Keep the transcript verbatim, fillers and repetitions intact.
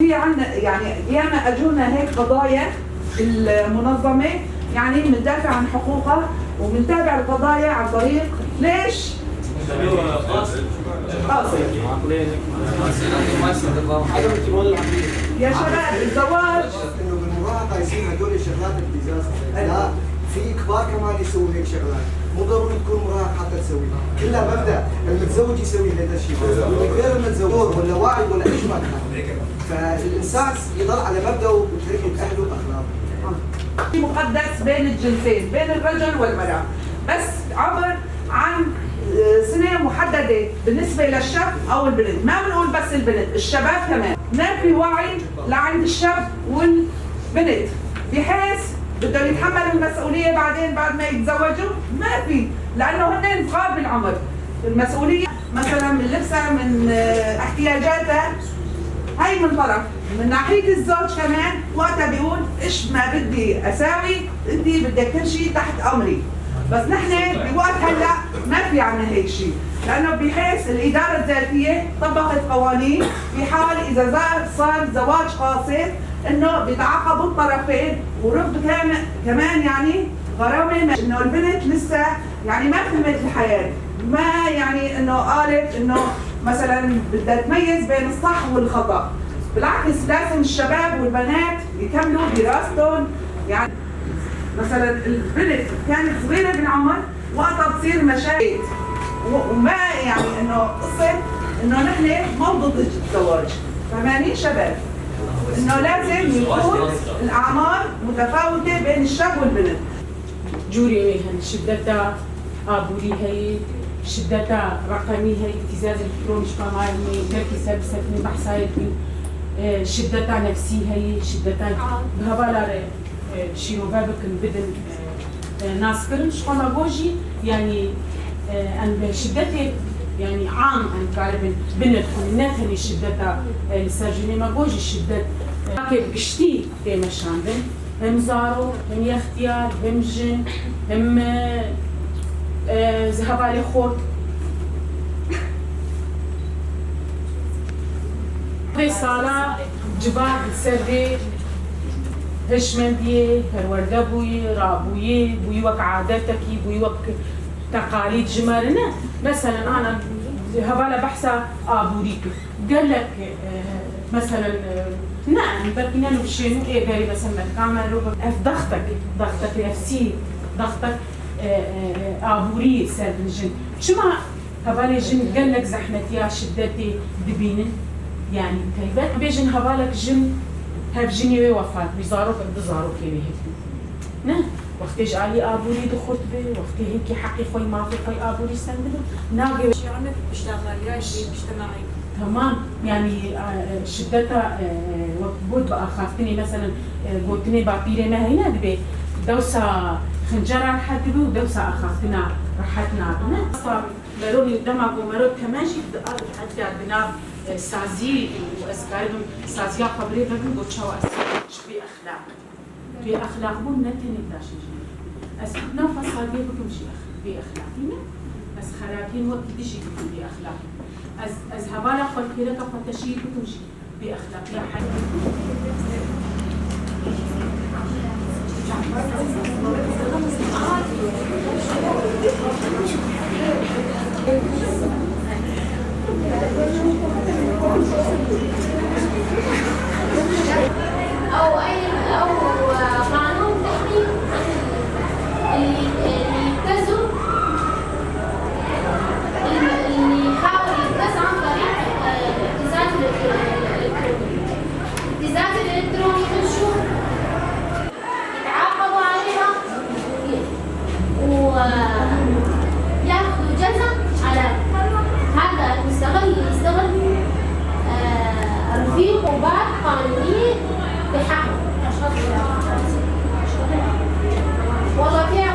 في عنا، يعني، ياما اجونا هيك قضايا المنظمه، يعني، بندافع عن حقوقها وبنتابع القضايا عن طريق، ليش؟ قاصر. يا شباب، الزواج. انه بالمراهقه يصير هدول الشغلات ابتزاز. لا، في كبار كمان يسووا هيك شغلات، مو ضروري تكون مراهق حتى تسوي. كلها مبدا، المتزوج يسوي هذا الشيء، غير المتزوج ولا واعي ولا ايش ما كان. فالانسان يضل على مبدا وتربيه اهله واخلاقه. مقدس بين الجنسين، بين الرجل والمراه، بس عبر عن سنه محدده بالنسبه للشاب او البنت. ما بنقول بس البنت، الشباب كمان. ما في وعي لعند الشاب والبنت، بحيث بدهم يتحملوا المسؤولية بعدين بعد ما يتزوجوا. ما في، لأنه هن صغار بالعمر. المسؤولية مثلًا من لبسها، من، آه، احتياجاتها، هاي من طرف. من ناحية الزوج كمان، وقتها بيقول: "إيش ما بدي أساوي، أنتي بدك تمشي تحت أمري." بس نحن بوقت هلأ ما في عنا هيك شيء، لأنه بحيث الإدارة الذاتية طبقت قوانين، في حال إذا زا-، صار زواج قاصر، إنه بيتعاقبوا الطرفين، ورفض كان كمان، يعني، غرامة، إنه البنت لسه، يعني، ما فهمت الحياة، ما، يعني، إنه قالت إنه مثلًا بدها تميز بين الصح والخطأ. بالعكس، لازم الشباب والبنات يكملوا دراستهم، يعني، مثلًا البنت كانت صغيرة بالعمر، وقتها بتصير مشاكل، و-، وما يعني إنه قصة إنه نحن ما ضد الزواج، فهمانين شباب؟ إنه لازم يكون الأعمار متفاوتة بين الشاب والبنت. جوري ويهن شدتا ئابووری هەیە، شدەتا ڕەقەمی هەیە، ئیتیزاز ئەلکترۆنیش پاماینی، گەلکی سەر بسەکنی بەحسایەتی، ئێ، شدەتا نەفسی هەیە، شدەتا هەواڵارێ، ئێ، شیرۆڤە بکن، بدن، ئێ، ئێ، ناسکردن، شخۆمە گۆژی، یعنی، ئێ، ئەم شدەتێ، یعنی، عام ئەم کاربن، بنرخن، نەتەنی شدەتا، ئێ، لەسەر ژنێ مەگۆژی شدەت، ئێ، گشتی تێمەشاندن. Hem zarok, hem yextiyar, hem jin, hem, e, e, ji hevalê xort. Vê sala civak li ser vê hişmendiyê perwerde bûyî, rabûyî, bûyî wek adetekî, bûyî wek teqalîd ji me re ne. Meselen, ana hevala behsa aborî kir. Gelek, e, meselen, e, ne, em belkî ne nûşên û ê berî, meselen, me dikame ro ev dextek, dextek nefsî, dextek, e, e, e, aborî ser bin jin. Çima hevalê jin gelek zehmetiya şidetê dibînin? Yani, taybet bêjin hevalek jin, hev jinê wê wefat bî, zarok, du zarokê wê hêt bû. Ne, wextê ji alî aborî dixurt bi, wextê hinkî heqê xwe, mafê xwe aborî send dibi, nagê. شي عنك بتشتغل، يا شي بتشتغل. Tamam, yani, e, e, şiddeta, e, e, wek got bi axaftinê, meselen, e, gotinê bapîrê me heyne dibê, dewsa xincera rehet dibe û dewsa axaftina rehet nabe, ne? Sa mero, dema ku mero temen jî di av heta di nav, e, sazî û ez karibim saziya xwe birêve bim, got çawa ez ji bê exlaq. Bêexlaqbûn ne tenê taşê jî. Ez nav xwe saziyê bikim jî ex-, bêexlaqî ne. Ez xerabiyên wekî din jî bikim bêexlaqî. Ez, ez hevala xwe li kêleka xwe teşî bikim jî bêexlaqiya heyatî. أو أي، أو قانون تحمي عن اللي، اللي يبتزوا، اللي يحاول يبتز عن طريق، آه، الابتزاز الإلكتروني. الابتزاز الإلكتروني كل شو؟ يتعاقبوا عليها وياخذوا جزا على هذا المستغل اللي يستغل، آه، رفيقه بعد قانونية بحقه. والله فيها